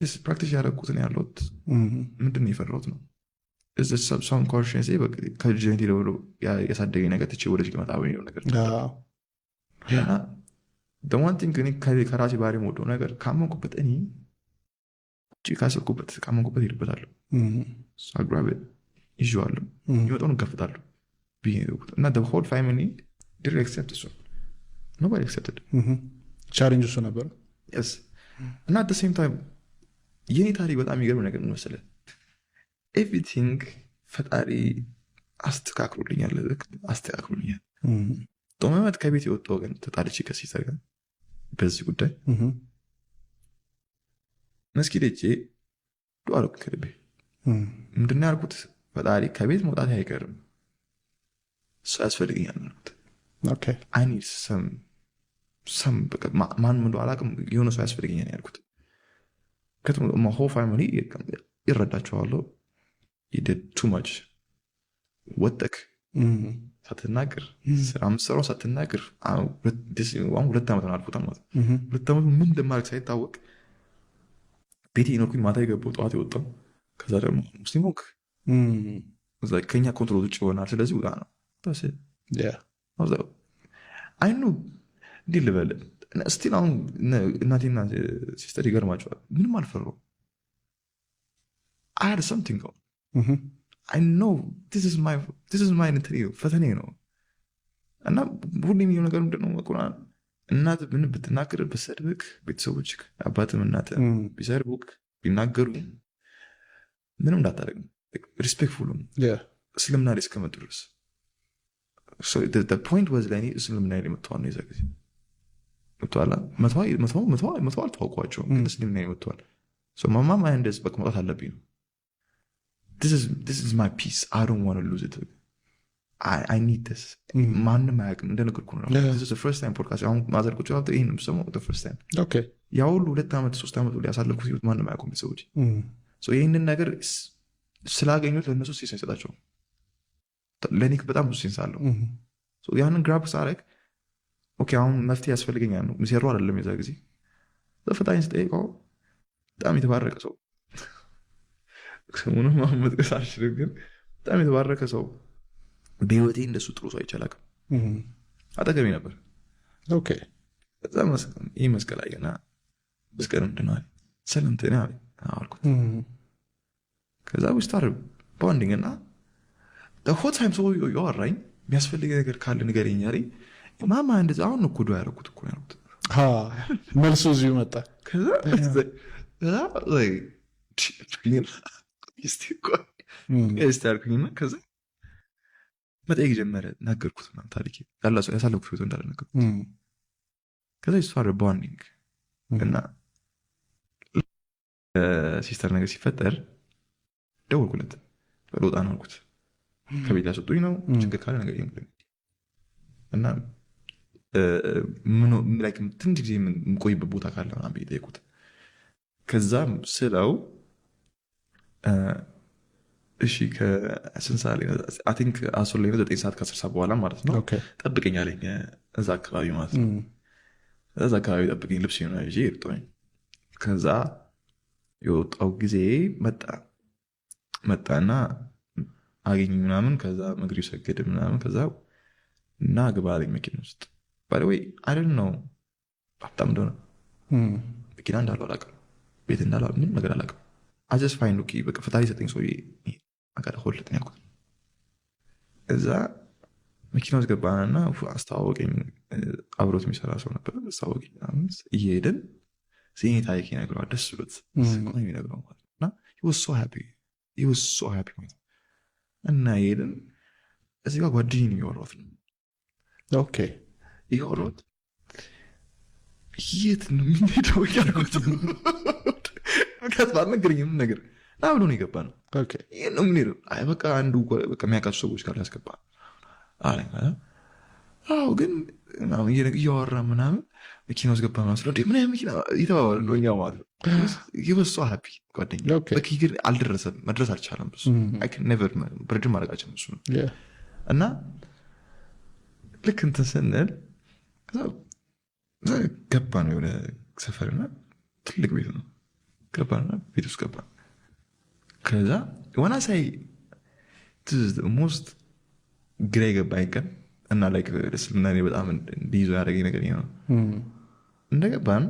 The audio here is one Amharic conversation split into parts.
Practice ያደረግኩት ነው ያለሁት። ምንድን ነው የፈራሁት ነው subconscious ከልጅነቴ ብሎ ያሳደገኝ ነገር ትቼ ወደዚህ ልመጣ የሚለው ነገር። One thing እኔ ከራሴ ባህሪ የምወደው ነገር ካመንኩበት፣ እኔ ካሰብኩበት፣ ካመንኩበት ሄድበታለሁ። Grab ይዤዋለሁ፣ የሚመጣውን እጋፍጣለሁ ብዬ ነው የሄድኩት። እና whole family didn't accept እሱ፣ nobody accepted. Challenge እሱ ነበር። Yes. እና at same time የኔ ታሪክ በጣም የሚገርም ነገር ምን መሰለህ? Everything ፈጣሪ አስተካክሎልኛል፣ አስተካክሎልኛል። ጦመመት ከቤት የወጣው ግን ተጣልቼ ከ sister ጋር በዚህ ጉዳይ መስጊድ ሄጄ ዱዓ አደረኩኝ ከልቤ። ምንድን ነው ያልኩት? ፈጣሪ ከቤት መውጣት አይቀርም፣ ሰው ያስፈልገኛል አልኩት። I need some በቃ ማንም እንደው አላውቅም፣ የሆነ ሰው ያስፈልገኛል ያልኩት። Whole family ይረዳቸዋለሁ። Too much ወጠክ ሳትናገር፣ ስራ የምትሰራው ሳትናገር፣ አሁን 2 ዓመት ነው አልፎታል ማለት ነው። 2 ዓመቱ ምን እንደማድረግ ሳይታወቅ ቤቴ የኖርኩኝ፣ ማታ የገባው ጠዋት የወጣው፣ ከዛ ደግሞ ሙስሊም ሆንክ እዛ ከኛ control ውጭ ይሆናል፣ ስለዚህ ውጣ ነው። That's it. I know እንዲህ ልበል፣ still አሁን እናቴና sister ይገርማቸዋል። ምንም አልፈራሁም። I had something. I know this is my እንትን ፈተኔ ነው። እና ሁሌ የሚለው ነገር ምንድን ነው? ቁርአን እናት ምን ብትናገር ብትሰድብክ፣ ቤተሰቦች አባትም እናት ቢሰድቡክ ቢናገሩ ምንም እንዳታደርግ፣ respectful እስልምና ላይ እስከመጡ ድረስ። Point was ለእኔ እስልምና ላይ መጥተዋል ነው። የዛ ጊዜ መጥተዋል። መተው አልተዋውቋቸውም፣ ግን እስልምና ላይ መጥተዋል። ማማ እንደዚህ በቃ መውጣት አለብኝ ነው። This is my peace. I don't want to lose it. I need this. ማንም አያውቅም፣ እንደነገርኩህ ነው። This is the first time podcast አሁን ማዘር ቁጭ ብላ ይሄን የምሰማው the first time። ያ ሁሉ 2 ዓመት 3 ዓመት ሁሉ ያሳለፍኩት ህይወት ማንም አያውቁም ቤተሰቦች። ይህንን ነገር ስላገኙት ለእነሱ sense አይሰጣቸውም። ለእኔ በጣም ብዙ sense አለው። ያንን grab ሳረግ okay አሁን መፍትሄ ያስፈልገኛል ነው፣ ሚሰሩ አይደለም። የዛ ጊዜ ፈጣሪን ስጠይቀው በጣም የተባረከ ሰው፣ ስሙንም አሁን መጥቀስ አልችልም፣ ግን በጣም የተባረከ ሰው፣ በህይወቴ እንደሱ ጥሩ ሰው አይቼ አላውቅም። አጠገቤ ነበር። ከዛ ይህ መስቀል አየና መስቀል ምንድን ነው አለኝ። ሰለምቴ ነህ አለኝ። አዎ አልኩት። ከዛ we start bonding እና whole time ሰው ያወራኝ የሚያስፈልግ ነገር ካለ ንገረኝ አለኝ። ማማ እንደዚ አሁን እኮ ዱዓ ያደረኩት እኮ ነው ያልኩት። መልሱ እዚሁ መጣ። ከዛ like እስቲ ቆይ እስቲ አልኩኝና ከዛ መጠየቅ ጀመረ። ነገርኩት ምናምን ታሪኬ ያሳለፍኩት ህይወት እንዳለ ነገርኩት። ከዛ start bonding እና sister ነገር ሲፈጠር ደወልኩለት። ልወጣ ነው አልኩት። ከቤት ሊያስወጡኝ ነው፣ ችግር ካለ ነገር እና like ትንሽ ጊዜ የምቆይበት ቦታ ካለ ምናምን ብዬ ጠየቁት። ከዛ ስለው እሺ ከስንት ሰዓት ላይ፣ I think 10 ላይ ነው፣ 9 ሰዓት ከ10 ሰዓት በኋላ ማለት ነው። ጠብቀኝ አለኝ እዛ አካባቢ ማለት ነው። እዛ አካባቢ ጠብቀኝ፣ ልብስ ሆነ ይዤ ሄድኩኝ። ከዛ የወጣው ጊዜ መጣ፣ መጣና አገኝ ምናምን፣ ከዛ መግሪብ ሰገድ ምናምን፣ ከዛ እና ግባ አለኝ መኪና ውስጥ። By the way, I don't know ሀብታም እንደሆነ፣ መኪና እንዳለው አላውቅም፣ ቤት እንዳለው ምንም ነገር አላውቅም። I just find okay በቃ ፈጣሪ ሰጠኝ ሰውዬ አቃለ ሆልጥ ያልኩት። እዛ መኪና ውስጥ ገባንና አስተዋወቀኝ። አብሮት የሚሰራ ሰው ነበር። አስተዋወቀኝ ምናምን፣ እየሄድን የኔ ታሪክ ይነግረዋል። ደስ ብሎት ስቆ ነው የሚነግረው ማለት ነው። እና he was so happy, he was so happy ማለት ነው። እና ሄድን፣ እዚህ ጋር ጓደኛዬ ነው የሚያወራሁት ነው እያወራሁት የት ነው የምንሄደው እያልኩት ነው። ምክንያቱም አልነገረኝም ምንም ነገር፣ ና ብሎ ነው የገባ ነው። ይሄን ነው የምንሄደው። አይ በቃ አንዱ በቃ የሚያውቃቸው ሰዎች ጋር ያስገባ አለኝ። አዎ ግን ምናምን እያወራ ምናምን መኪና ውስጥ ገባ ምናምን ስለው እንዴ ምን አይነት መኪና እየተባባልን ነው እኛ ማለት ነው። He was so happy ጓደኛዬ። በቃ ግን አልደረሰም፣ መድረስ አልቻለም። እሱ I can never ብርድን ማድረግ አልችልም እሱ ነው። እና ልክ እንትን ስንል ከዛ ገባ ነው የሆነ ሰፈርና ትልቅ ቤት ነው። ገባንና ቤት ውስጥ ገባን። ከዛ when I say most ግራ የገባኝ ቀን እና like እስልምና እኔ በጣም እንዲይዘው ያደረገኝ ነገር ይሄ ነው። እንደገባን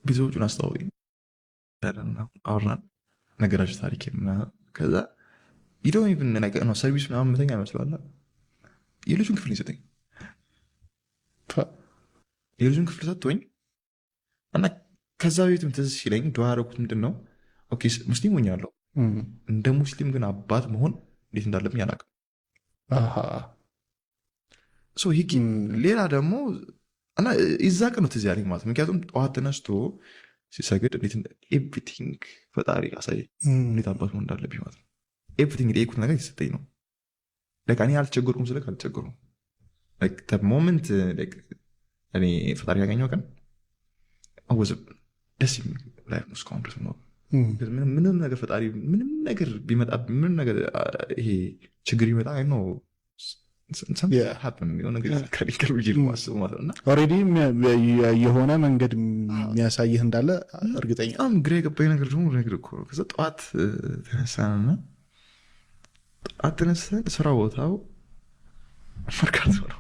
ቤተሰቦቹን አስተዋወቀኝ፣ አወራን፣ ነገራቸው ታሪክ ምናምን። ከዛ you don't even ነው service ምናምን መተኛ ይመስላል። የልጁን ክፍል ይሰጠኝ፣ የልጁን ክፍል ሰጥቶኝ እና ከዛ ቤትም ትዝ ሲለኝ ዱዓ ያደረኩት ምንድን ነው፣ okay ሙስሊም ሆኛለሁ፣ እንደ ሙስሊም ግን አባት መሆን እንዴት እንዳለብኝ አላውቅም። So ሌላ ደግሞ እና የዛ ቀን ነው ትዝ ያለኝ ማለት ነው። ምክንያቱም ጠዋት ተነስቶ ሲሰግድ እንዴት everything ፈጣሪ አሳየኝ እንዴት አባት መሆን እንዳለብኝ ማለት ነው። Everything የጠየኩት ነገር የተሰጠኝ ነው። Like እኔ አልቸገርኩም ስልክ አልቸገርኩም። Moment እኔ ፈጣሪ ያገኘው ቀን አወዘ ደስ የሚል life ነው እስካሁን ድረስ ነው። ምንም ነገር ፈጣሪ ምንም ነገር ቢመጣ፣ ምንም ነገር ይሄ ችግር ቢመጣ ነው የሆነ ነገር ይሳካልኛል ብዬ ነው የማስበው ማለት ነው። እና Already የሆነ መንገድ የሚያሳይህ እንዳለ እርግጠኛ። በጣም ግራ የገባኝ ነገር ደግሞ ነገር እኮ ነው። ከዛ ጠዋት ተነሳንና ጠዋት ተነሳን፣ ስራ ቦታው መርካቶ ነው።